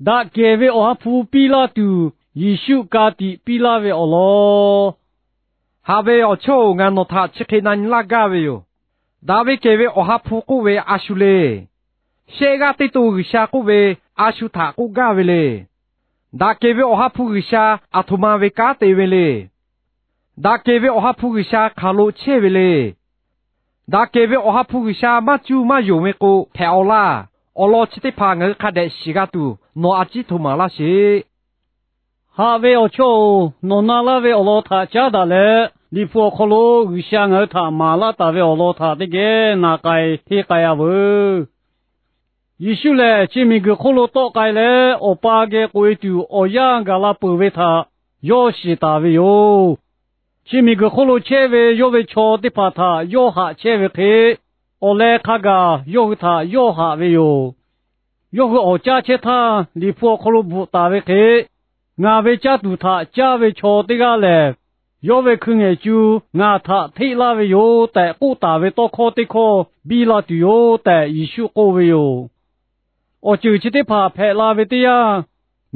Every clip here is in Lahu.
Daꞈ kehˬ ve Awˬ ha hpu piˇ laˇ tuˬ, Yeˍsuˆ ka tiꞈ piˇ laˇ ve awˬ lawn. Haꞈ ve awˬ chawˇ-oˬ, ngaˬ nawˬ htaꞈ chi hk'e na nyi laˇ gaˇ ve yoˬ. Daꞈ ve kehˬ ve Awˬ ha hpu k'oˆ ve a shu le. Shehˆ g'aˇ teˇ to G'uiˬsha k'oˆ ve a shu htaꞈ k'oˆ gaˇ ve le. Daꞈ kehˬ ve Awˬ ha hpu G'uiˬsha aˬ htoꞈ ma ve kanˉ te ve le. Daꞈ kehˬ ve Awˬ ha hpu G'uiˬsha hk'aˬ lo chehˇ ve le. Daꞈ kehˬ ve Awˬ ha hpu G'uiˬsha maˇ cuˇ maˇ yonˍ ve k'o hpehꞈ-aw laˇ. Awˬ lawn chi teˇ hpaˍ ngaˬ hui hk'a dehꞈ shiˍ g'a tuˬ, nawˬ a ciˉ htoꞈ maˍ laˇ sheˍ. Haꞈ ve awˬ chawˇ-oˬ, nawˬ na laˇ ve awˬ lawn htaꞈ caˉ daꞈ leh, Liꞈ hpu awˬ hk'aw lo G'uiˬsha ngaˬ hui htaꞈ maˍ laˇ taˍ ve awˬ lawn htaꞈ teˇ geh na k'ai hteˇ k'ai-a veuˬ. Yeˍsuˆ lehˬ, chi miˬguiˬ hk'oˆ lo tawˆ k'ai leh, Awˬ pa geh k'oꞈ-e tuˬ awˬ yanˇ gaˬ la peuˬ ve htaꞈ yawˇ shiˍ taˍ ve yoˬ. Chi miˬguiˬ hk'oˆ lo chehˇ ve yawˇ ve chaw teˇ hpaˍ htaꞈ yawˇ haꞈ chehˇ ve hk'e, awˬ leh hk'a gaˬ yawˇ hui htaꞈ yawˇ haꞈ ve yoˬ. Yawˇ hui awˍ caˇ chehˇ htaˇ, Liꞈ hpu awˬ hk'aw lo bvuhꞈ taˍ ve hk'e, Ngaˬ ve caˇ tuˬ htaꞈ caˇ ve chaw teˇ g'aˇ lehˬ, yawˇ ve hkui ngehˬ cu ngaˬ htaꞈ hteˆ laˇ ve yoˬ tehꞈ k'oˆ taˍ ve tawˇ hkawˇ teˇ hkawˇ biˇ la tuˬ yoˬ tehꞈ Yeˍsuˆ k'oˆ ve yoˬ. Awˬ ceuˬ chi teˇ hpaˍ hpehꞈ la ve teˇ yanˇ,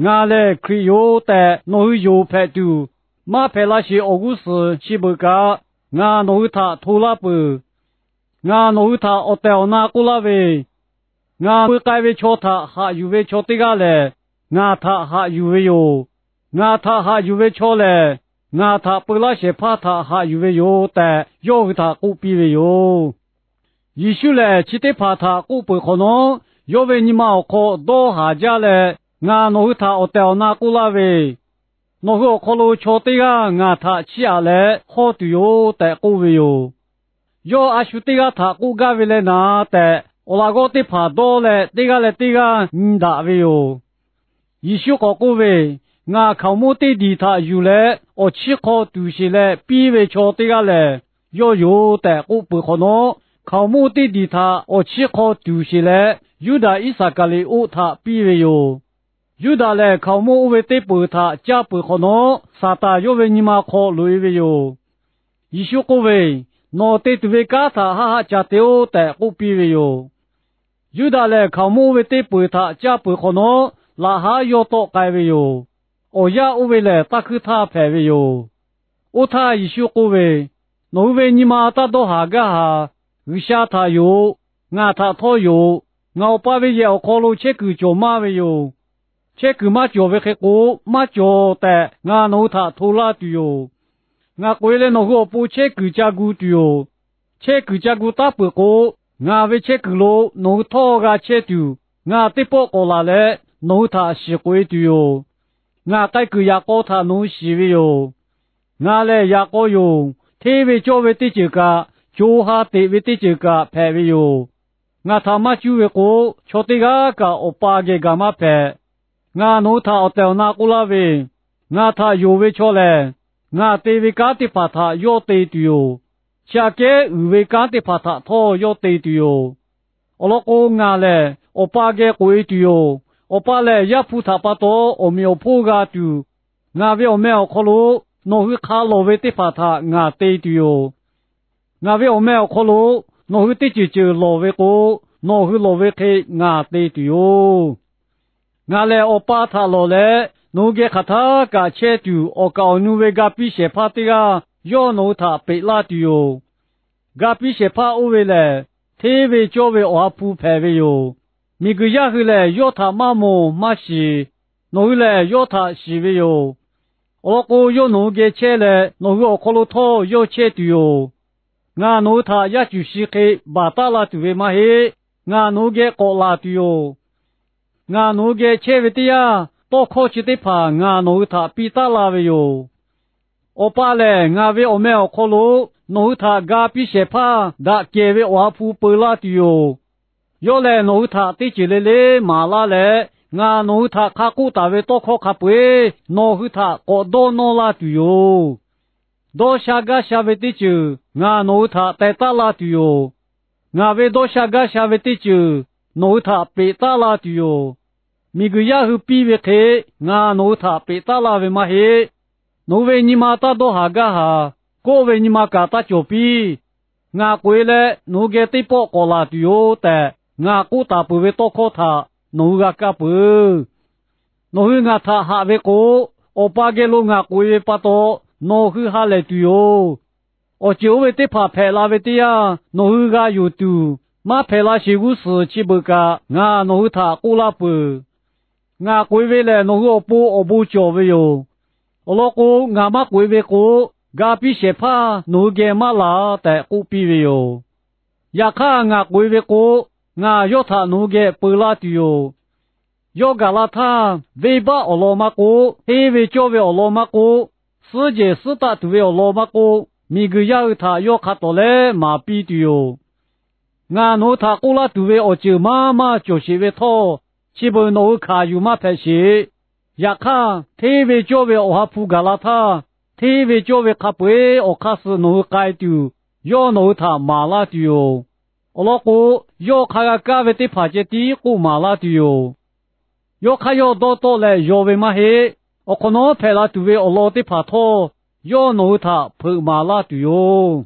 Ngaˬ lehˬ Hkriꞈ yoˬ tehꞈ nawˬ hui yonˍ hpehꞈ tuˬ, maˇ hpehꞈ la sheˍ awˬ g'uˇ suhˍ chi beuꞈ kaꞈ, ngaˬ nawˬ hui htaꞈ hto laˇ peuˬ. Ngaˬ nawˬ hui htaꞈ awˬ tehˬ awˬ na k'oˆ laˇ ve, Ngaˬ peu k'ai ve chaw htaꞈ haꞈ yuˬ ve chaw teˇ g'aˇ lehˬ, ngaˬ htaꞈ haꞈ yuˬ ve yoˬ. Ngaˬ htaꞈ haꞈ yuˬ ve chaw lehˬ, ngaˬ htaꞈ peu laˇ shehˍ hpaˇ htaꞈ haꞈ yuˬ ve yoˬ tehꞈ, yawˇ hui htaꞈ k'oˆ piˇ ve yoˬ. Yeˍsuˆ lehˬ, chi teˇ hpaˍ htaꞈ k'oˆ peuˬ hk'awꞈ nawˉ, yawˇ ve nyi ma awˬ hk'aw dawˇ haˍ jaˇ leh, Ngaˬ nawˬ hui htaꞈ awˬ tehˬ awˬ na k'oˆ laˇ ve, nawˬ hui awˬ hk'aw lo chaw teˇ g'aˇ ngaˬ htaꞈ chiˇ aꞈ leh hawˇ tuˬ yoˬ tehꞈ k'oˆ ve yoˬ. Yawˇ a shu teˇ g'aˇ htaꞈ k'oˆ gaˇ ve leh naˍ tehꞈ, awˬ laꞈ g'awˇ teˇ hpaˍ dawˇ leh teˇ g'aˇ leh teˇ g'aˇ nyi daꞈ ve yoˬ. Yeˍsuˆ k'awꞈ k'oˆ ve, Ngaˬ hkaoˍmonˇ teˇ diˬ htaꞈ yuˬ leh awˬ chiˇ hk'aw tuˬ sheˬ leh piˇ ve chaw teˇ g'aˇ lehˬ, yawˇ yoˬ tehꞈ k'oˆ peuˬ hk'awꞈ nawˉ, hkaoˍmonˇ teˇ diˬ htaꞈ awˬ chiˇ hk'aw tuˬ sheˬ leh, Yuˇdaꞈ Iˉsaˍkaˍriˍoˆ htaꞈ piˇ ve yoˬ. Yuˇdaꞈ lehˬ, hkaoˍmonˇ oˇ ve teˇ peuˬ htaꞈ caˇ peuˬ hk'awꞈ nawˉ, Saˍtanˍ yawˇ ve nyi ma hk'aw loꞈ-e ve yoˬ. Yeˍsuˆ k'oˆ ve, Nawˬ te tuˬ ve kanˉ htaꞈ haˆ haˆ ca te-oˆ tehꞈ k'oˆ piˇ ve yoˬ. Yuˇdaꞈ lehˬ, hkaoˍmonˇ oˇ ve teˇ peuˬ htaꞈ caˇ peuˬ hk'awꞈ nawˉ, laꞈ haˉ yawˇ tawˆ k'ai ve yoˬ. Awˬ yanˇ oˇ ve lehˬ, taˇ hkuiˇ htaˇ hpehꞈ ve yoˬ. Oˇ htaˇ Yeˍsuˆ k'oˆ ve, Nawˬ hui ve nyi ma taˇ dawˇ haˍ gaˇ haˍ. G'uiˬsha htaꞈ yonˍ-oꞈ. Ngaˬ htaꞈ htawˇ yonˍ-oꞈ. Ngaˬ Awˬ pa ve yehˬ awˬ hk'aw lo chehˇ kuiˬ cawˬ maˇ ve yoˬ. Chehˇ kuiˬ maˇ cawˬ ve hk'e k'o, maˇ cawˬ tehꞈ ngaˬ nawˬ hui htaꞈ hto laˇ tuˬ yoˬ. Ngaˬ k'oꞈ-e leh nawˬ hui awˬ pon chehˇ kuiˬ ca gu tuˬ yoˬ. Chehˇ kuiˬ ca gu taˉ peuˬ k'o, ngaˬ ve chehˇ kuiˬ lo nawˬ hui htawˇ g'a chehˇ tuˬ, ngaˬ teˇ pawˆ k'awꞈ laˬ leh nawˬ hui htaꞈ shiˍ k'oꞈ-e tuˬ yoˬ. Ngaˬ k'ai kuiˬ yaꞈ k'aw htaꞈ nawˬ hui shiˍ ve yoˬ. Ngaˬ lehˬ yaꞈ k'aw yoˬ. Hteˇ ve cawˇ ve teˇ ceuˬ kaꞈ, co ha teꞈ ve teˇ ceuˬ kaꞈ hpehꞈ ve yoˬ. Ngaˬ htaꞈ maˇ cuˇ ve k'o, chaw teˇ g'aˇ kaꞈ Awˬ pa geh gaˬ maˇ hpehꞈ. Ngaˬ nawˬ hui htaꞈ awˬ tehˬ awˬ na k'oˆ laˇ ve, ngaˬ htaꞈ yonˍ ve chaw lehˬ, ngaˬ te ve kanˉ teˇ hpaˍ htaꞈ yawˇ te tuˬ yoˬ. Chi aꞈ kehˉ uiˍ ve kanˉ teˇ hpaˍ htaꞈ htawˇ yawˇ te tuˬ yoˬ. Awˬ lawn k'o, ngaˬ lehˬ Awˬ pa geh k'oꞈ-e tuˬ yoˬ. Awˬ pa lehˬ Yaˇ hpu htaꞈ pa taw awˬ meꞈ awˬ hponˇ g'a tuˬ, ngaˬ ve awˬ meh awˬ hk'aw lo nawˬ hui hk'a lawˬ ve teˇ hpaˍ htaꞈ ngaˬ te tuˬ yoˬ. Ngaˬ ve awˬ meh awˬ hk'aw lo nawˬ hui teˇ ceuˬ ceuˬ lawˬ ve k'o, nawˬ hui lawˬ ve hk'e ngaˬ te tuˬ yoˬ. Ngaˬ lehˬ Awˬ pa htaꞈ lawˬ leh, nawˬ hui geh hk'aˬ htaˇ kaꞈ chehˇ tuˬ awˬ kaˍ awˬ nu ve ga piˇ shehˍ hpaˇ teˇ g'aˇ yawˇ nawˬ hui htaꞈ peꞈ laˇ tuˬ yoˬ. Ga piˇ shehˍ hpaˇ oˇ ve lehˬ, hteˇ ve cawˇ ve Awˬ ha hpu hpehꞈ ve yoˬ. Miˬguiˬ yaˇ hui lehˬ, yawˇ htaꞈ maˇ mawˬ maˇ shiˍ. Nawˬ hui lehˬ yawˇ htaꞈ shiˍ ve yoˬ. Awˬ lawn k'o, yawˇ nawˬ hui geh chehˇ leh, nawˬ hui awˬ hk'aw lo htawˇ yawˇ chehˇ tuˬ yoˬ. Ngaˬ nawˬ hui htaꞈ yaˇ cuˬ shi hk'e baˬ taˉ la tuˬ ve maˇ heˆ. Ngaˬ nawˬ hui geh k'awꞈ laˬ tuˬ yoˬ. Ngaˬ nawˬ hui geh chehˇ ve teˇ yanˇ, tawˇ hkawˇ chi teˇ hpaˍ ngaˬ nawˬ hui htaꞈ piˇ taˉ la ve yoˬ. Awˬ pa lehˬ, ngaˬ ve awˬ meh awˬ hk'aw lo nawˬ hui htaꞈ ga piˇ shehˍ hpaˇ daꞈ kehˬ ve Awˬ ha hpu peu laˇ tuˬ yoˬ. Yawˇ lehˬ, nawˬ hui htaꞈ teˇ ceuˬ le le maˍ laˇ leh, ngaˬ nawˬ hui htaꞈ hk'a k'oˆ taˍ ve tawˇ hkawˇ hk'a peu-eˬ nawˬ hui htaꞈ k'awꞈ dawˇ nawˇ laˇ tuˬ yoˬ. Dawˇ sha gaˇ sha ve teˇ ceuˬ ngaˬ nawˬ hui htaꞈ teh taˉ laˇ tuˬ yoˬ. Ngaˬ ve dawˇ sha gaˇ sha ve teˇ ceuˬ nawˬ hui htaꞈ peꞈ taˉ laˇ tuˬ yoˬ. Miˬguiˬ yaˇ hui piˇ ve hk'e ngaˬ nawˬ hui htaꞈ peꞈ taˉ laˇ ve maˇ heˆ. Nawˬ hui ve nyi ma taˇ dawˇ haˍ gaˇ haˍ. Kawˆ ve nyi ma kaꞈ taˇ cawˬ piˇ. Ngaˬ k'oꞈ-e leh nawˬ hui geh teˇ pawˆ k'awꞈ laˬ tuˬ yoˬ tehꞈ, ngaˬ k'oˆ taˍ peuˬ ve tawˇ hkawˇ htaꞈ nawˬ hui g'a kaˇ peuˬ. Nawˬ hui ngaˬ htaꞈ haꞈ ve k'o, Awˬ pa geh lo ngaˬ k'oꞈ-e ve pa taw, nawˬ hui ha lehˬ tuˬ yoˬ. Awˬ ceuˬ oˇ ve teˇ hpaˍ hpehꞈ la ve teˇ yanˇ, nawˬ hui g'a yonˍ tuˬ, maˇ hpehꞈ la sheˍ g'uˇ suhˍ chi beuꞈ kaꞈ ngaˬ nawˬ hui htaꞈ k'oˆ laˇ peuˬ. Ngaˬ k'oꞈ-e ve lehˬ, nawˬ hui awˬ pon awˬ bon cawˬ ve yoˬ. Awˬ lawn k'o, ngaˬ maˇ k'oꞈ-e ve k'o, ga piˇ shehˍ hpaˇ nawˬ hui geh maˇ la tehꞈ k'oˆ piˇ ve yoˬ. Yaꞈ hk'aˇ, ngaˬ k'oꞈ-e ve k'o, ngaˬ yawˇ htaꞈ nawˬ hui geh peu laˇ tuˬ yoˬ. Yawˇ gaˬ la htaˇ, venˇbaˆ awˬ lawn maˇ k'oˆ, hteˇ ve cawˇ ve awˬ lawn maˇ k'oˆ, suhˉ jehˬ suhˉ taˆ tuˬ ve awˬ lawn maˇ k'oˆ, miˬguiˬ yaˇ hui htaꞈ yawˇ hk'a tawˍ leh maˍ piˇ tuˬ yoˬ. Ngaˬ nawˬ hui htaꞈ k'oˆ laˇ tuˬ ve awˬ ceuˬ maˇ maˇ cawˬ sheˍ ve htawˇ, chi beuꞈ nawˬ hui hkanˍ yuˬ maˇ hpehꞈ sheˍ. Yaꞈ hk'aˇ, hteˇ ve cawˇ ve Awˬ ha hpu gaˬ la htaˇ, hteˇ ve cawˇ ve hk'a peu-eˬ awˬ hk'aˇ suh nawˬ hui k'ai tuˬ, yawˇ nawˬ hui htaꞈ maˍ laˇ tuˬ yoˬ. Awˬ lawn k'o, yawˇ hk'a g'a kaˇ ve teˇ hpaˍ ceh tiˉ k'oˆ maˍ laˇ tuˬ yoˬ. Yawˇ hk'aˇ yawˇ dawˇ tawˆ leh yaw ve maˇ heˆ. Awˬ hk'awꞈ nawˉ hpehꞈ la tuˬ ve awˬ lawn teˇ hpaˍ htawˇ, yawˇ nawˬ hui htaꞈ hpeuꞈ maˍ laˇ tuˬ yoˬ.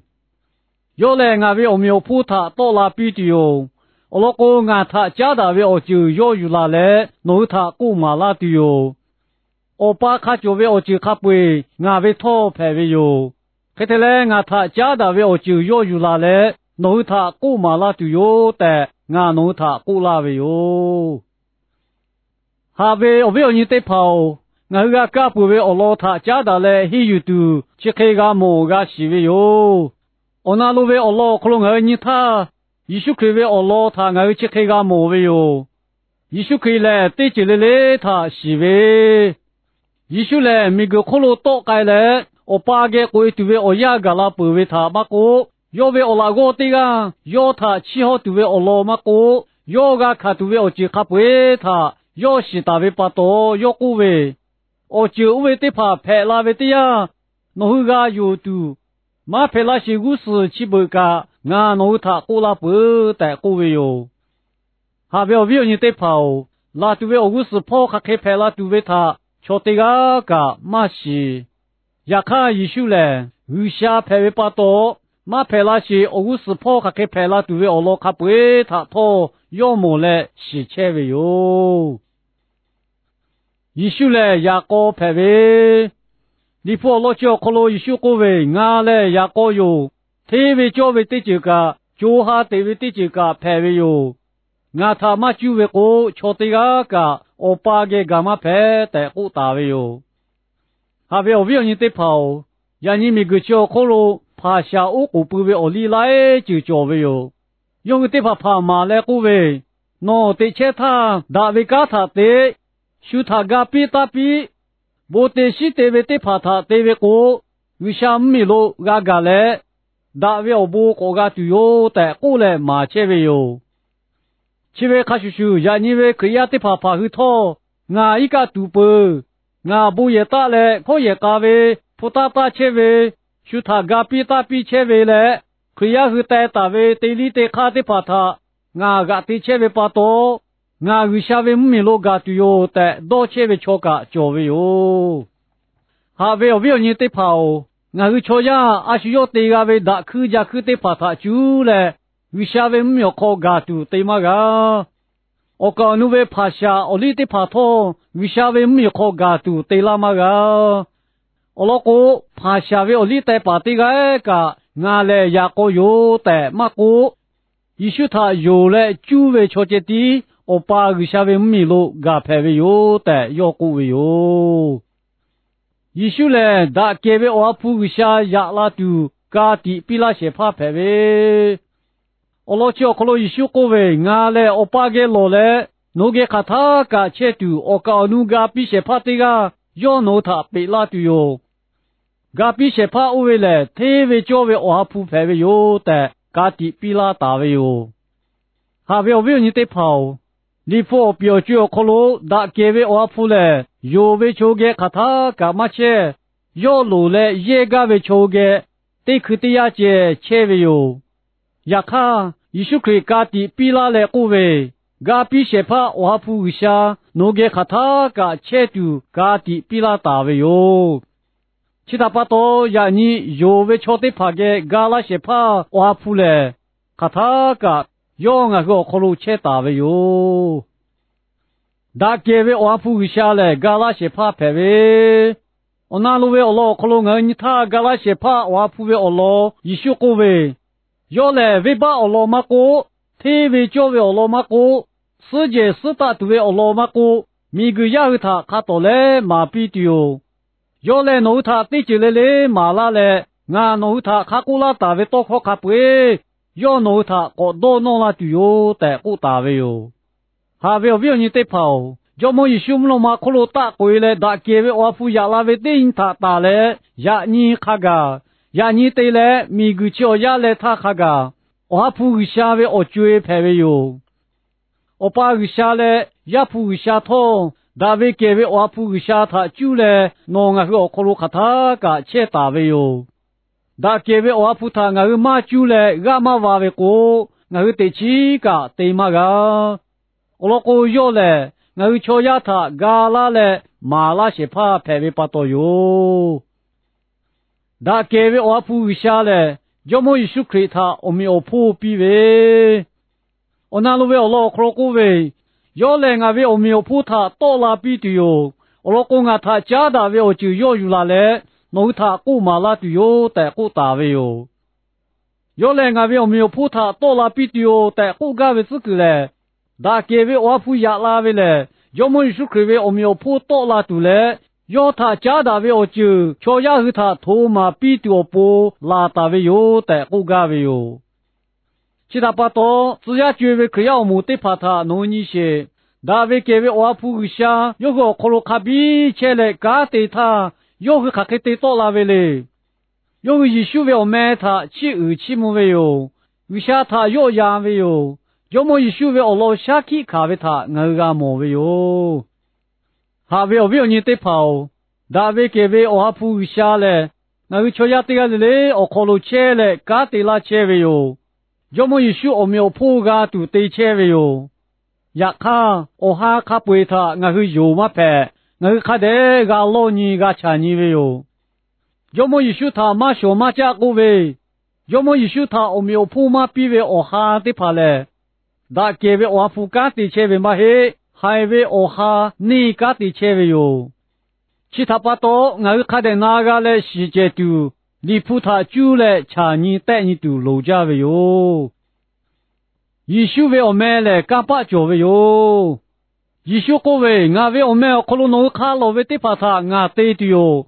Yawˇ lehˬ, ngaˬ ve awˬ meꞈ awˬ hponˇ htaꞈ tawˆ la piˇ tuˬ yoˬ. Awˬ lawn k'o, ngaˬ htaꞈ caˉ daꞈ ve awˬ ceuˬ yawˇ yuˬ laˬ leh nawˬ hui htaꞈ k'oˆ maˍ laˇ tuˬ yoˬ. Awˬ pa hk'a cawˬ ve awˬ ceuˬ hk'a peu-eˬ ngaˬ ve htawˇ hpehꞈ ve yoˬ. Hk'e te leh, ngaˬ htaꞈ caˉ daꞈ ve awˬ ceuˬ yawˇ yuˬ laˬ leh nawˬ hui htaꞈ k'oˆ maˍ laˇ tuˬ yoˬ tehꞈ, ngaˬ nawˬ hui htaꞈ k'oˆ laˇ ve yoˬ. Haꞈ ve awˬ viˉ awˬ nyi teˇ hpaˍ-oˬ, ngaˬ hui g'a kaˇ peuˬ ve awˬ lawn htaꞈ caˉ daꞈ leh henˇ yuˬ tuˬ, chi hk'e g'a mawˬ g'a shiˍ ve yoˬ. Awˬ na lo ve awˬ lawn awˬ hk'aw lo ngaˬ hui nyi htaˇ, Yeˍsuˆ Hkriꞈ ve awˬ lawn htaꞈ ngaˬ hui chi hk'e g'a mawˬ ve yoˬ. Yeˍsuˆ Hkriꞈ lehˬ, teˇ ceuˬ le le htaꞈ shiˍ ve, Yeˍsuˆ lehˬ, miˬguiˬ hk'oˆ lo tawˆ k'ai leh, Awˬ pa geh k'oꞈ-e tuˬ ve awˬ yanˇ gaˬ la peuˬ ve htaꞈ maˇ k'oˆ, yawˇ ve awˬ laꞈ g'awˇ teˇ g'aˇ yawˇ htaꞈ chiˇ haw tuˬ ve awˬ lawn maˇ k'oˆ, yawˇ g'a hkanˍ tuˬ ve awˬ ceuˬ hk'a peu-eˬ htaꞈ yawˇ shiˍ taˍ ve pa taw, yawˇ k'oˆ ve, Awˬ ceuˬ oˇ ve teˇ hpaˍ hpehꞈ la ve teˇ yanˇ, nawˬ hui g'a yonˍ tuˬ, maˇ hpehꞈ la sheˍ g'uˇ suhˍ chi beuꞈ kaꞈ ngaˬ nawˬ hui htaꞈ k'oˆ laˇ peuˬ tehꞈ k'oˆ ve yoˬ. Haꞈ ve awˬ viˉ awˬ nyi teˇ hpaˍ-oˬ, laˬ tuˬ ve awˬ g'uˇ suhˍ hpawˇ hk'aˬ hk'e hpehꞈ la tuˬ ve htaꞈ chaw teˇ g'aˇ kaꞈ maˇ shiˍ. Yaꞈ hk'aˇ, Yeˍsuˆ lehˬ G'uiˬsha hpehꞈ ve pa taw, maˇ hpehꞈ la sheˍ awˬ g'uˇ suhˍ hpawˇ hk'aˬ hk'e hpehꞈ la tuˬ ve awˬ lawn hk'a peu-eˬ htaꞈ htawˇ yawˇ mawˬ leh shiˍ chehˇ ve yoˬ. Yeˍsuˆ lehˬ yaꞈ k'aw hpehꞈ ve, Liꞈ hpu awˬ lawn chi awˬ hk'aw lo Yeˍsuˆ k'oˆ ve, Ngaˬ lehˬ yaꞈ k'aw yoˬ. Hteˇ ve cawˇ ve teˇ ceuˬ kaꞈ, co ha teꞈ ve teˇ ceuˬ kaꞈ hpehꞈ ve yoˬ. Ngaˬ htaꞈ maˇ cuˇ ve k'o, chaw teˇ g'aˇ kaꞈ Awˬ pa geh gaˬ maˇ hpehꞈ tehꞈ k'oˆ taˍ ve yoˬ. Haꞈ ve awˬ viˉ awˬ nyi teˇ hpaˍ-oˬ, yaꞈ nyi miˬguiˬ chi awˬ hk'oˆ lo hpaˍ shaˍ oˉ k'oˍ pui ve awˬ liˇ laiˉ ceuˬ cawˬ ve yoˬ. Yawˇ hui teˇ hpaˍ hpaˍ maˍ leh k'oˆ ve, Nawˬ teꞈ chehˇ htaˇ daꞈ ve kanˉ htaꞈ te, shu htaꞈ ga piˇ taˇ piˇ, bon te shiˉ te ve teˇ hpaˍ htaꞈ te ve k'o, G'uiˬsha mvuhˇmiˬ lo g'a gaˬ leh, daꞈ ve awˬ bon k'awꞈ g'a tuˬ yoˬ tehꞈ k'oˆ leh maˍ chehˇ ve yoˬ. Chi ve hk'a shuˍ shuˍ, yaꞈ nyi ve Hkriꞈ yaˇ teˇ hpaˍ hpaˍ hui htawˇ, Ngaˬ iˉ kaˆ tuˍ peuˬ. Ngaˬ bon yehˬ taˆ leh hkawˉ yehˬ k'a ve, hpu taˇ taˇ chehˇ ve, shu htaꞈ ga piˇ taˇ piˇ chehˇ ve leh, Hkriꞈ yaˇ hui teh taˍ ve teˇ liˇ teˇ hk'aˇ teˇ hpaˍ htaꞈ ngaˬ g'aꞈ te chehˇ ve pa taw, ngaˬ G'uiˬsha ve mvuhˇmiˬ lo gaˬ tuˬ yoˬ tehꞈ dawˇ chehˇ ve chaw kaꞈ cawˬ ve yoˬ. Haꞈ ve awˬ viˉ awˬ nyi teˇ hpaˍ-oˬ, ngaˬ hui chaw yaˇ a shu yawˇ te g'a ve daꞈ hkuiˇ ja hkuiˇ teˇ hpaˍ htaꞈ cuˇ leh, G'uiˬsha ve mvuhˇmiˬ awˬ hk'aw gaˬ tuˬ te maˇ g'a. Awˬ kaˍ awˬ nu ve hpaˍ shaˍ awˬ liˇ teˇ hpaˍ htawˇ, G'uiˬsha ve mvuhˇmiˬ awˬ hk'aw gaˬ tuˬ te laˇ maˇ g'a. Awˬ lawn k'o, hpaˍ shaˍ ve awˬ liˇ teh paˍ teˇ g'aˇ kaꞈ, Ngaˬ lehˬ yaꞈ k'aw yoˬ tehꞈ maˇ k'oˆ, Yeˍsuˆ htaꞈ yonˍ leh cuˇ ve chaw ceh tiˉ Awˬ pa G'uiˬsha ve mvuhˇmiˬ lo gaˬ hpehꞈ ve yoˬ tehꞈ yawˇ k'oˆ ve yoˬ. Yeˍsuˆ lehˬ, daꞈ kehˬ ve Awˬ ha hpu G'uiˬsha yaꞈ la tuˬ ka tiꞈ piˇ laˇ shehˍ hpaˇ hpehꞈ ve, awˬ lawn chi awˬ hk'aw lo Yeˍsuˆ k'oˆ ve, Ngaˬ lehˬ Awˬ pa geh lawˬ leh, nawˬ hui geh hk'aˬ htaˇ kaꞈ chehˇ tuˬ, awˬ kaˍ awˬ nu ga piˇ shehˍ hpaˇ teˇ g'aˇ yawˇ nawˬ hui htaꞈ peꞈ laˇ tuˬ yoˬ. Ga piˇ shehˍ hpaˇ oˇ ve lehˬ, hteˇ ve cawˇ ve Awˬ ha hpu hpehꞈ ve yoˬ tehꞈ, ka tiꞈ piˇ laˇ taˍ ve yoˬ. Haꞈ ve awˬ viˉ awˬ nyi teˇ hpaˍ-oˬ, Liꞈ hpu awˬ piˍ awˬ co-e awˬ hk'aw lo daꞈ kehˬ ve Awˬ ha hpu lehˬ, yonˍ ve chaw hui geh hk'aˬ htaˇ kaꞈ maˇ chehˇ. Yawˇ loˍ leh yehˇ gaˇ ve chaw hui geh teˇ hkui teˇ yanˇ ceh chehˇ ve yoˬ. Yaꞈ hk'aˇ, Yeˍsuˆ Hkriꞈ ka tiꞈ piˇ laˇ leh k'oˆ ve, Ga piˇ shehˍ hpaˇ Awˬ ha hpu G'uiˬsha nawˬ hui geh hk'aˬ htaˇ kaꞈ chehˇ tuˬ ka tiꞈ piˇ laˇ taˍ ve yoˬ. Chi htaꞈ pa taw, yaꞈ nyi yonˍ ve chaw teˇ hpaˍ geh ga laˇ shehˍ hpaˇ Awˬ ha hpu lehˬ, hk'aˬ htaˇ kaꞈ yawˇ ngaˬ hui awˬ hk'aw lo chehˇ taˍ ve yoˬ. Daꞈ kehˬ ve Awˬ ha hpu G'uiˬsha lehˬ, ga laˇ shehˍ hpaˇ hpehꞈ ve, awˬ na lo ve awˬ lawn awˬ hk'aw lo ngaˬ hui nyi htaˇ ga laˇ shehˍ hpaˇ Awˬ ha hpu ve awˬ lawn Yeˍsuˆ k'oˆ ve, Yawˇ lehˬ venˇbaˆ awˬ lawn maˇ k'oˆ, hteˇ ve cawˇ ve awˬ lawn maˇ k'oˆ, suhˉ jehˬ suhˉ taˆ tuˬ ve awˬ lawn maˇ k'oˆ, miˬguiˬ yaˇ hui htaꞈ hk'a tawˍ leh maˍ piˇ tuˬ yoˬ. Yawˇ lehˬ nawˬ hui htaꞈ teˇ ceuˬ le le maˍ laˇ leh, ngaˬ nawˬ hui htaꞈ hk'a k'oˆ laˇ taˍ ve tawˇ hkawˇ hk'a peu-eˬ yawˇ nawˬ hui htaꞈ k'awꞈ dawˇ nawˇ laˇ tuˬ yoˬ tehꞈ k'oˆ taˍ ve yoˬ. Haꞈ ve awˬ viˉ awˬ nyi teˇ hpaˍ-oˬ, Jawˇmawˇ Yeˍsuˆ mvuhˇ naw ma hk'oˆ lo taˆ k'oꞈ-e leh daꞈ kehˬ ve Awˬ ha hpu yaꞈ la ve teˇ nyi htaꞈ tanˬ leh, yaꞈ nyi hk'a gaˬ, yaꞈ nyi te leh miˬguiˬ chi awˬ yaˇ leh htaˇ hk'a gaˬ, Awˬ ha hpu G'uiˬsha ve awˬ co-e hpehꞈ ve yoˬ. Awˬ pa G'uiˬsha leh Yaˇ hpu G'uiˬsha htawˇ, daꞈ ve kehˬ ve Awˬ ha hpu G'uiˬsha htaꞈ cuˇ leh nawˬ ngaˬ hui awˬ hk'aw lo hk'aˬ htaˇ kaꞈ chehˇ taˍ ve yoˬ. Daꞈ kehˬ ve Awˬ ha hpu htaꞈ ngaˬ hui maˇ cuˇ leh g'aˇ maˇ va ve k'o, ngaˬ hui teꞈ chiˉ kaꞈ te maˇ g'a. Awˬ lawn k'o, yawˇ lehˬ ngaˬ hui chaw yaˇ htaꞈ ga laˇ leh maˍ laˇ shehˍ hpaˇ hpehꞈ ve pa taw yoˬ. Daꞈ kehˬ ve Awˬ ha hpu G'uiˬsha lehˬ, Jawˇmawˇ Yeˍsuˆ Hkriꞈ htaꞈ awˬ meꞈ awˬ hponˇ piˇ ve, awˬ na lo ve awˬ lawn awˬ hk'aw lo k'oˆ ve, Yawˇ lehˬ ngaˬ ve awˬ meꞈ awˬ hponˇ htaꞈ tawˆ la piˇ tuˬ yoˬ. Awˬ lawn k'o, ngaˬ htaꞈ caˉ daꞈ ve awˬ ceuˬ yawˇ yuˬ laˬ leh, nawˬ hui htaꞈ k'oˆ maˍ laˇ tuˬ yoˬ tehꞈ k'oˆ taˍ ve yoˬ. Yawˇ lehˬ ngaˬ ve awˬ meꞈ awˬ hponˇ htaꞈ tawˆ la piˇ tuˬ yoˬ tehꞈ k'oˆ gaˇ ve tcuhˉ kuiˬ lehˬ, daꞈ kehˬ ve Awˬ ha hpu yaꞈ la ve lehˬ, Jawˇmawˇ Yeˍsuˆ Hkriꞈ ve awˬ meꞈ awˬ hponˇ tawˆ la tuˬ leh, yawˇ htaꞈ caˉ daꞈ ve awˬ ceuˬ chaw yaˇ hui htaꞈ hto maˍ piˇ tuˬ awˬ pon laˬ taˍ ve yoˬ tehꞈ k'oˆ gaˇ ve yoˬ. Chi htaꞈ pa taw, tcuh yaˇ co-e ve Hkriꞈ yaˇ awˬ moˍ teˇ hpaˍ htaꞈ nawˬ hui nyi sheˍ. Daꞈ ve kehˬ ve Awˬ ha hpu G'uiˬsha yawˇ hui awˬ hk'aw lo hk'a biˇ chehˇ leh kanˉ te htaˇ, yawˇ hui hk'aˬ hk'e te tawˆ la ve le. Yawˇ hui Yeˍsuˆ ve awˬ meh htaꞈ chiˇ uiˍ chiˇ mvuh ve yoˬ. G'uiˬsha htaꞈ yawˆ yan ve yoˬ. Jawˇmawˇ Yeˍsuˆ ve awˬ lawn shaˉ hkiˆ hkanˍ ve htaꞈ ngaˬ hui g'a mawˬ ve yoˬ. Haꞈ ve awˬ viˉ awˬ nyi teˇ hpaˍ-oˬ, daꞈ ve kehˬ ve Awˬ ha hpu G'uiˬsha lehˬ, ngaˬ hui chaw yaˇ teˇ g'aˇ le le awˬ hk'aw lo chehˇ leh kanˉ te laˇ chehˇ ve yoˬ. Jawˇmawˇ Yeˍsuˆ awˬ meꞈ awˬ hponˇ g'a tuˬ te chehˇ ve yoˬ. Yaꞈ hk'aˇ, awˬ ha hk'a peu-eˬ htaꞈ ngaˬ hui yonˍ maˇ hpehꞈ. Ngaˬ hui hk'a dehꞈ g'a lawˇ nyi g'a chaˬ nyi ve yoˬ. Jawˇmawˇ Yeˍsuˆ htaꞈ maˇ shawˍ maˇ caˆ k'oˆ ve, Jawˇmawˇ Yeˍsuˆ htaꞈ awˬ meꞈ awˬ hponˇ maˇ piˇ ve awˬ ha teˇ hpaˍ lehˬ, daꞈ kehˬ ve Awˬ ha hpu kanˉ te chehˇ ve maˇ heˆ. Haiˬ ve awˬ ha neˇ kanˉ te chehˇ ve yoˬ. Chi htaꞈ pa taw, ngaˬ hui hk'a dehꞈ na g'a leh shiˍ cehˬ tuˬ, Liꞈ hpu htaꞈ cuˇ leh chaˬ nyi tehˆ nyi tuˬ loˍ jaˇ ve yoˬ. Yeˍsuˆ ve awˬ meh lehˬ kanˇ paˆ cawˬ ve yoˬ. Yeˍsuˆ k'oˆ ve, Ngaˬ ve awˬ meh awˬ hk'aw lo nawˬ hui hk'a lawˬ ve teˇ hpaˍ htaꞈ ngaˬ te tuˬ yoˬ.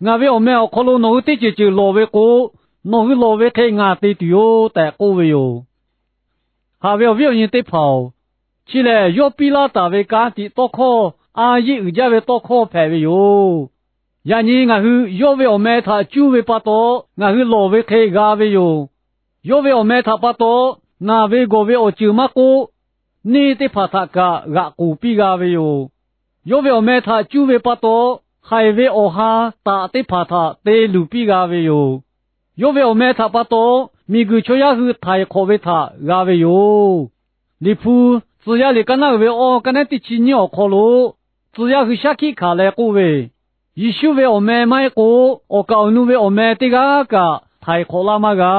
Ngaˬ ve awˬ meh awˬ hk'aw lo nawˬ hui teˇ ceuˬ ceuˬ lawˬ ve k'o, nawˬ hui lawˬ ve hk'e ngaˬ te tuˬ yoˬ tehꞈ k'oˆ ve yoˬ. Haꞈ ve awˬ viˉ awˬ nyi teˇ hpaˍ-oˬ, chi lehˬ yawˇ piˇ laˇ taˍ ve ka tiꞈ tawˇ hkawˇ, a yeˇ uiˍ jaˇ ve tawˇ hkawˇ hpehꞈ ve yoˬ. Yaꞈ nyi ngaˬ hui yawˇ ve awˬ meh htaꞈ cuˇ ve pa taw, ngaˬ hui lawˬ ve hk'e g'a ve yoˬ. Yawˇ ve awˬ meh htaꞈ pa taw, naˬ ve gawˬ ve awˬ ceuˬ maˇ k'oˆ, neˇ teˇ hpaˍ htaꞈ kaꞈ g'aꞈ k'oˍ piˇ g'a ve yoˬ. Yawˇ ve awˬ meh htaꞈ cuˇ ve pa taw, haiˬ ve awˬ ha taꞈ teˇ hpaˍ htaꞈ te luˬ piˇ g'a ve yoˬ. Yawˇ ve awˬ meh htaꞈ pa taw, miˬguiˬ chaw yaˇ hui htaiˍ hk'awꞈ ve htaꞈ g'a ve yoˬ. Liꞈ hpu, Tcuh yaˇ liꞈ kaˇ naˉ uiˍ ve awˇ kaˇ naˉ teˇ chi nyiˇ awˬ hk'aw lo, tcuh yaˇ hui shaˉ hkiˆ hkanˍ leh k'oˆ ve, Yeˍsuˆ ve awˬ meh maˇ heˆ k'o, awˬ kaˍ awˬ nu ve awˬ meh teˇ g'aˇ kaꞈ htaiˍ hk'awꞈ laˇ maˇ g'a.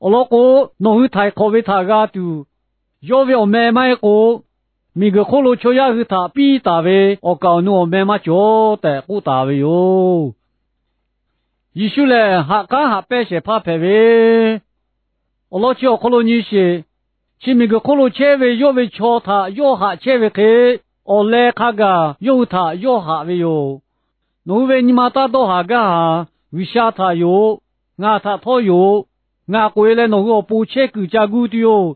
Awˬ lawn k'o, nawˬ hui htaiˍ hk'awꞈ ve htaꞈ g'a tuˬ, yawˇ ve awˬ meh maˇ heˆ k'o, miˬguiˬ hk'oˆ lo chaw yaˇ hui htaꞈ piˇ taˍ ve awˬ kaˍ awˬ nu awˬ meh maˇ cawˬ tehꞈ k'oˆ taˍ ve yoˬ. Yeˍsuˆ lehˬ, haꞈ k'aˉ haꞈ pehnˇ shehˍ hpaˇ hpehꞈ ve, awˬ lawn chi awˬ hk'aw lo nyi sheˍ. Chi miˬguiˬ hk'oˆ lo chehˇ ve yawˇ ve chaw htaꞈ yawˇ haꞈ chehˇ ve hk'e, awˬ leh hk'a gaˬ yawˇ hui htaꞈ yawˇ haꞈ ve yoˬ. Nawˬ hui ve nyi ma taˇ dawˇ haˍ gaˇ haˍ. G'uiˬsha htaꞈ yoˬ. Ngaˬ htaꞈ htawˇ yoˬ. Ngaˬ k'oꞈ-e leh nawˬ hui awˬ pon chehˇ kuiˬ ca gu tuˬ yoˬ.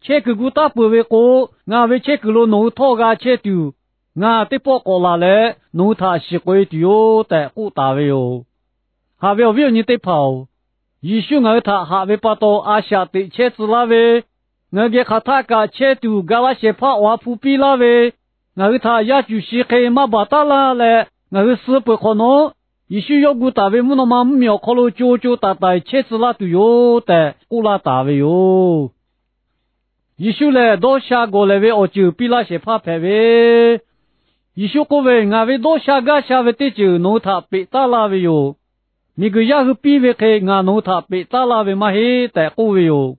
Chehˇ kuiˬ gu taˉ peuˬ ve k'o, ngaˬ ve chehˇ kuiˬ lo nawˬ hui htawˇ g'a chehˇ tuˬ, ngaˬ teˇ pawˆ k'awꞈ laˬ leh nawˬ hui htaꞈ shiˍ k'oꞈ-e tuˬ yoˬ tehꞈ k'oˆ taˍ ve yoˬ. Haꞈ ve awˬ viˉ awˬ nyi teˇ hpaˍ-oˬ, Yeˍsuˆ ngaˬ hui htaꞈ haꞈ ve pa taw a shaꞈ teꞈ chehˇ tcuh laˇ ve, ngaˬ hui geh hk'aˬ htaˆ kaꞈ chehˇ tuˬ ga laˇ shehˍ hpaˇ Awˬ ha hpu piˇ laˇ ve, ngaˬ hui htaꞈ yaˇ cuˬ shi hk'e maˇ baˬ taˉ laˇ leh, ngaˬ hui suh peuˬ hk'awꞈ nawˉ, Yeˍsuˆ yawˇ gu taˍ ve mvuhˇ naw ma mvuhˇmiˬ awˬ hk'aw lo co co taiˍ taiˍ chehˇ tcuh laˇ tuˬ yoˬ tehꞈ k'oˆ laˇ taˍ ve yoˬ. Yeˍsuˆ lehˬ, dawˇ sha gawˬ lehˬ ve awˬ ceuˬ piˇ laˇ shehˍ hpaˇ hpehꞈ ve, Yeˍsuˆ k'oˆ ve, Ngaˬ ve dawˇ sha gaˇ sha ve teˇ ceuˬ nawˬ hui htaꞈ peꞈ taˉ laˇ ve yoˬ. Miˬguiˬ yaˇ hui piˇ ve hk'e ngaˬ nawˬ hui htaꞈ peꞈ taˉ laˇ ve maˇ heˆ tehꞈ k'oˆ ve yoˬ.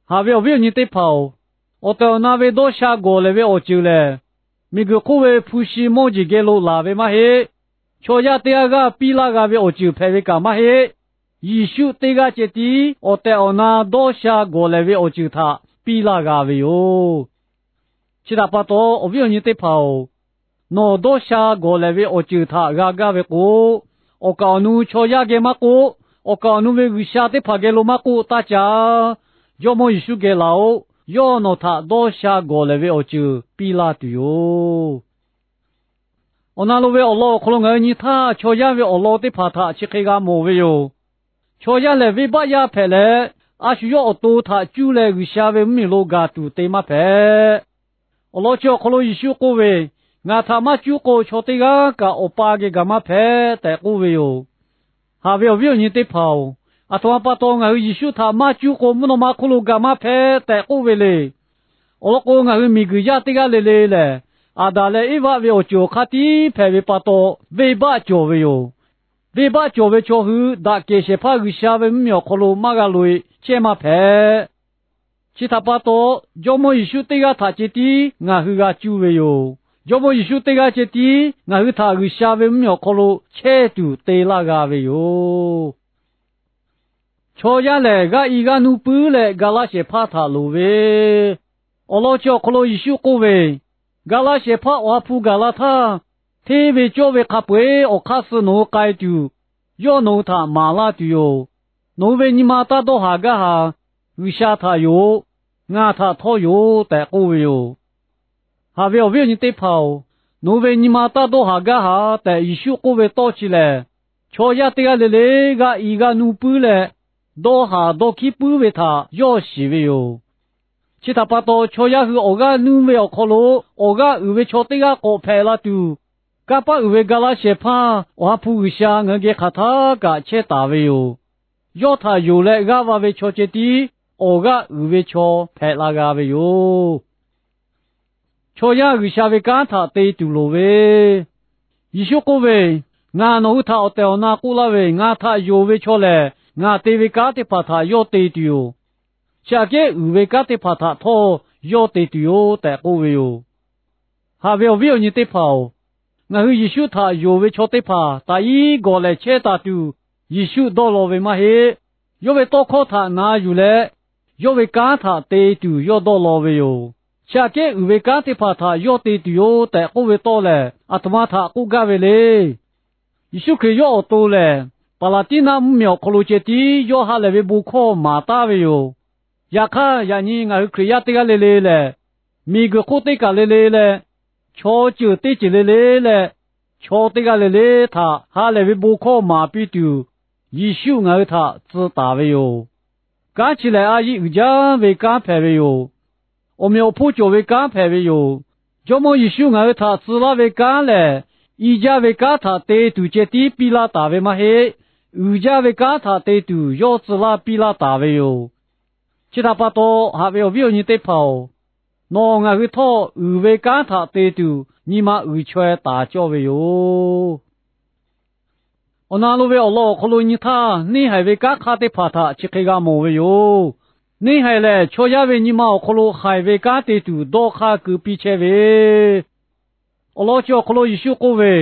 Haꞈ ve awˬ viˉ awˬ nyi teˇ hpaˍ-oˬ, awˬ tehˬ awˬ na ve dawˇ sha gawˬ lehˬ ve awˬ ceuˬ lehˬ, miˬguiˬ hk'oˆ ve hpu shi mawˇ jeˬ geh lo laˬ ve maˇ heˆ. Chaw yaˇ teˇ g'aˇ g'aˇ piˇ laˇ g'a ve awˬ ceuˬ hpehꞈ ve kaꞈ maˇ heˆ. Yeˍsuˆ teˇ g'aˇ ceh tiˉ awˬ tehˬ awˬ na dawˇ sha gawˬ lehˬ ve awˬ ceuˬ htaꞈ piˇ laˇ g'a ve yoˬ. Chi htaꞈ pa taw, awˬ viˉ awˬ nyi teˇ hpaˍ-oˬ, nawˬ dawˇ sha gawˬ lehˬ ve awˬ ceuˬ htaꞈ g'a gaˇ ve k'o, awˬ kaˍ awˬ nu chaw yaˇ geh maˇ k'oˆ, awˬ kaˍ awˬ nu ve G'uiˬsha teˇ hpaˍ geh lo maˇ k'oˆ taˇ caˇ. Jawˇmawˇ Yeˍsuˆ geh laˬ-oꞈ. Yawˇ nawˬ htaꞈ dawˇ sha gawˬ lehˬ ve awˬ ceuˬ piˇ laˇ tuˬ yoˬ. Awˬ na lo ve awˬ lawn awˬ hk'aw lo ngaˬ hui nyi htaˇ, chaw yaˇ ve awˬ lawn teˇ hpaˍ htaꞈ chi hk'e g'a mawˬ ve yoˬ. Chaw yaˇ lehˬ, venˇbaˆ yaˇ hpehꞈ leh, a shu yawˇ awˬ to htaꞈ cuˇ leh G'uiˬsha ve mvuhˇmiˬ lo gaˬ tuˬ te maˇ hpehꞈ. Awˬ lawn chi awˬ hk'aw lo Yeˍsuˆ k'oˆ ve, Ngaˬ htaꞈ maˇ cuˇ k'o, chaw teˇ g'aˇ kaꞈ Awˬ pa geh gaˬ maˇ hpehꞈ tehꞈ k'oˆ ve yoˬ. Haꞈ ve awˬ viˉ awˬ nyi teˇ hpaˍ-oˬ, aˬ htoꞈ ma pa taw ngaˬ hui Yeˍsuˆ htaꞈ maˇ cuˇ k'o, mvuhˇ naw ma hk'oˆ lo gaˬ maˇ hpehꞈ tehꞈ k'oˆ ve le. Awˬ lawn k'o, ngaˬ hui miˬguiˬ yaˇ teˇ g'aˇ le le lehˬ, Aˍdanˍ leh Eˇvaˆ ve awˬ ceuˬ awˬ hk'aˇ tiˉ hpehꞈ ve pa taw, venˇbaˆ cawˬ ve yoˬ. Venˇbaˆ cawˬ ve chaw hui daꞈ kehˬ shehˍ hpaˇ G'uiˬsha ve mvuhˇmiˬ awˬ hk'aw lo maˇ g'a loꞈ-e chehˇ maˇ hpehꞈ. Chi htaꞈ pa taw, Jawˇmawˇ Yeˍsuˆ teˇ g'aˇ htaꞈ ceh tiˉ ngaˬ hui g'a cuˇ ve yoˬ. Jawˇmawˇ Yeˍsuˆ teˇ g'aˇ ceh tiˉ ngaˬ hui htaꞈ G'uiˬsha ve mvuhˇmiˬ awˬ hk'aw lo chehˇ tuˬ te laˇ g'a ve yoˬ. Chaw yaˇ lehˬ, g'aˇ i g'aˇ nuˇ puiˉ leh ga laˇ shehˍ hpaˇ htaꞈ loˍ ve. Awˬ lawn chi awˬ hk'aw lo Yeˍsuˆ k'oˆ ve, Ga laˇ shehˍ hpaˇ Awˬ ha hpu gaˬ la htaˇ, hteˇ ve cawˇ ve hk'a peu-eˬ awˬ hk'aˇ suh nawˬ hui k'ai tuˬ, yawˇ nawˬ hui htaꞈ maˍ laˇ tuˬ yoˬ. Nawˬ hui ve nyi ma taˇ dawˇ haˍ gaˇ haˍ. G'uiˬsha htaꞈ yonˍ-oꞈ. Ngaˬ htaꞈ htawˇ yonˍ-oꞈ tehꞈ k'oˆ ve yoˬ. Haꞈ ve awˬ viˉ awˬ nyi teˇ hpaˍ-oˬ, nawˬ hui ve nyi ma taˇ dawˇ haˍ gaˇ haˍ tehꞈ Yeˍsuˆ k'oˆ ve tawˇ chi lehˬ, chaw yaˇ teˇ g'aˇ le le g'aˇ i g'aˇ nuˇ puiˉ leh, dawˇ haˍ dawˇ hkiˉ puiˉ ve htaꞈ yawˇ shiˍ ve yoˬ. Chi htaꞈ pa taw, chaw yaˇ hui awˬ g'aˇ nuˇ ve awˬ hk'aw lo awˬ g'aˇ uiˍ ve chaw teˇ g'aˇ k'awꞈ hpehꞈ la tuˬ, kanˇ paˆ uiˍ ve ga laˇ shehˍ hpaˇ Awˬ ha hpu G'uiˬsha ngaˬ hui geh hk'aˬ htaˇ kaꞈ chehˇ taˍ ve yoˬ. Yawˇ htaꞈ yonˍ leh g'aˇ va ve chaw ceh tiˉ awˬ g'aˇ uiˍ ve chaw hpehꞈ la g'a ve yoˬ. Chaw yaˇ G'uiˬsha ve kanˉ htaꞈ te tuˬ loˍ ve. Yeˍsuˆ k'oˆ ve, Ngaˬ nawˬ hui htaꞈ awˬ tehˬ awˬ na k'oˆ laˇ ve, ngaˬ htaꞈ yonˍ ve chaw lehˬ, ngaˬ te ve kanˉ teˇ hpaˍ htaꞈ yawˇ te tuˬ yoˬ. Chi aꞈ kehˉ uiˍ ve kanˉ teˇ hpaˍ htaꞈ htawˇ yawˇ te tuˬ yoˬ tehꞈ k'oˆ ve yoˬ. Haꞈ ve awˬ viˉ awˬ nyi teˇ hpaˍ-oˬ, ngaˬ hui Yeˍsuˆ htaꞈ yonˍ ve chaw teˇ hpaˍ taꞈ iˉ gawˬ lehˬ chehˇ taˍ tuˬ Yeˍsuˆ dawˇ law ve maˇ heˆ. Yawˇ ve tawˇ hkawˇ htaꞈ na yuˬ leh, yawˇ ve kanˉ htaꞈ te tuˬ yawˇ dawˇ law ve yoˬ. Chi aꞈ kehˉ uiˍ ve kanˉ teˇ hpaˍ htaꞈ yawˇ te tuˬ yoˬ tehꞈ k'oˆ ve tawˇ lehˬ, aˬ htoꞈ ma htaꞈ k'oˆ gaˇ ve le. Yeˍsuˆ Hkriꞈ yawˇ awˬ to lehˬ, Paˍlaˍtiˉnaˆ mvuhˇmiˬ awˬ hk'aw lo ceh tiˉ yawˇ ha lehˬ ve bon hkawˇ maˍ taˉ ve yoˬ. Yaꞈ hk'aˇ, yaꞈ nyi ngaˬ hui Hkriꞈ yaˇ teˇ g'aˇ le le lehˬ, miˬguiˬ hk'oˆ teˇ kaˬ le le leh, chaw ceuˬ teˇ ceuˬ le le leh, chaw teˇ g'aˇ le le htaꞈ ha lehˬ ve bon hkawˇ maˍ piˇ tuˬ, Yeˍsuˆ ngaˬ hui htaꞈ tcuh taˍ ve yoˬ. Kanˉ chi lehˬ, a yiˇ uiˍ jaˇ ve kanˉ hpehꞈ ve yoˬ. Awˬ meꞈ awˬ hponˇ cawˬ ve kanˉ hpehꞈ ve yoˬ. Jawˇmawˇ Yeˍsuˆ ngaˬ hui htaꞈ tcuh laˇ ve kanˉ lehˬ, i jaˇ ve kanˉ htaꞈ te tuˬ ceh tiˉ piˇ laˇ taˍ ve maˇ heˆ. Uiˍ jaˇ ve kanˉ htaꞈ te tuˬ yawˇ tcuh laˇ piˇ laˇ taˍ ve yoˬ. Chi htaꞈ pa taw, haꞈ ve awˬ viˉ awˬ nyi teˇ hpaˍ-oˬ, nawˬ ngaˬ hui htawˇ uiˍ ve kanˉ htaꞈ te tuˬ nyi ma uiˍ chaweh taˍ cawˇ ve yoˬ. Awˬ na lo ve awˬ lawn awˬ hk'aw lo nyi htaˇ, neˇhaiˬ ve kanˉ hk'aˇ teˇ hpaˍ htaꞈ chi hk'e g'a mawˬ ve yoˬ. Neˇhaiˬ lehˬ, chaw yaˇ ve nyi ma awˬ hk'aw lo haiˬ ve kanˉ te tuˬ dawˇ hk'aˇ keu piˇ chehˇ ve. Awˬ lawn chi awˬ hk'aw lo Yeˍsuˆ k'oˆ ve,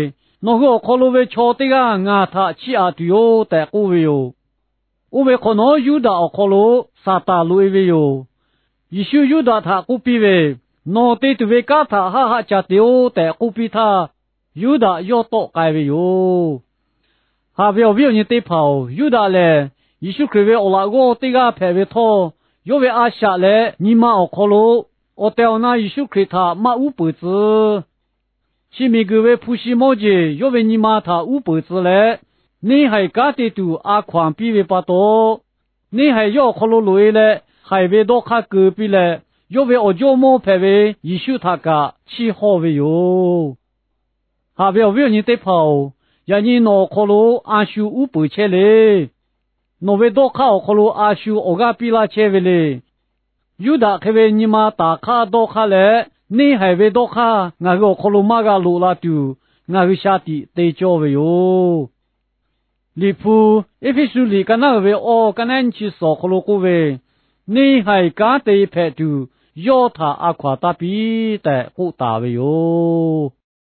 Nawˬ hui awˬ hk'aw lo ve chaw teˇ g'aˇ ngaˬ htaꞈ chiˇ aꞈ tuˬ yoˬ tehꞈ k'oˆ ve yoˬ. Oˇ ve hk'awꞈ nawˉ, Yuˇdaꞈ awˬ hk'aw lo Saˍtanˍ loꞈ-e ve yoˬ. Yeˍsuˆ Yuˇdaꞈ htaꞈ k'oˆ piˇ ve, Nawˬ te tuˬ ve kanˉ htaꞈ haˆ haˆ ca te-oˆ tehꞈ k'oˆ piˇ htaˇ, Yuˇdaꞈ yawˇ tawˆ k'ai ve yoˬ. Haꞈ ve awˬ viˉ awˬ nyi teˇ hpaˍ-oˬ, Yuˇdaꞈ lehˬ Yeˍsuˆ Hkriꞈ ve awˬ laꞈ g'awˇ teˇ g'aˇ hpehꞈ ve htawˇ, yawˇ ve a shaꞈ leh nyi ma awˬ hk'aw lo awˬ tehˬ awˬ na Yeˍsuˆ Hkriꞈ htaꞈ maˇ uˉ peunˍ tcuh. Chi miˬguiˬ ve hpu shi mawˇ jeˬ yawˇ ve nyi ma htaꞈ uˉ peunˍ tcuh leh, neˇhaiˬ kanˉ te tuˬ a hkaw-anˬ piˇ ve pa taw, neˇhaiˬ yawˇ awˬ hk'aw lo loꞈ-e leh haiˬ ve dawˇ hk'aˇ keu piˇ leh, yawˇ ve awˬ jawˇmawˇ hpehꞈ ve Yeˍsuˆ htaꞈ kaꞈ chiˇ hawˇ ve yoˬ. Haꞈ ve awˬ viˉ awˬ nyi teˇ hpaˍ-oˬ, yaꞈ nyi nawˬ awˬ hk'aw lo a shu uˉ peunˍ chehˇ le. Nawˬ ve dawˇ hk'aˇ awˬ hk'aw lo a shu awˬ g'aˇ piˇ laˇ chehˇ ve le. Yuˇdaꞈ hk'e ve nyi ma taˍ hk'aˇ dawˇ hk'aˇ leh, neˇhaiˬ ve dawˇ hk'aˇ ngaˬ hui awˬ hk'aw lo maˇ g'a loꞈ la tuˬ, ngaˬ hui shaˍ tiꞈ te cawˇ ve yoˬ. Liꞈ hpu, Eˇfeˇsuꞈ liꞈ ka naˉ uiˍ ve awˇ ka naˉ nyiˇ chi suhˍ awˬ hk'aw lo k'oˆ ve, Neˇhaiˬ kanˉ te hpehꞈ tuˬ, yawˇ htaꞈ a hkaw anˬ taˇ piˇ tehꞈ k'oˆ taˍ ve yoˬ.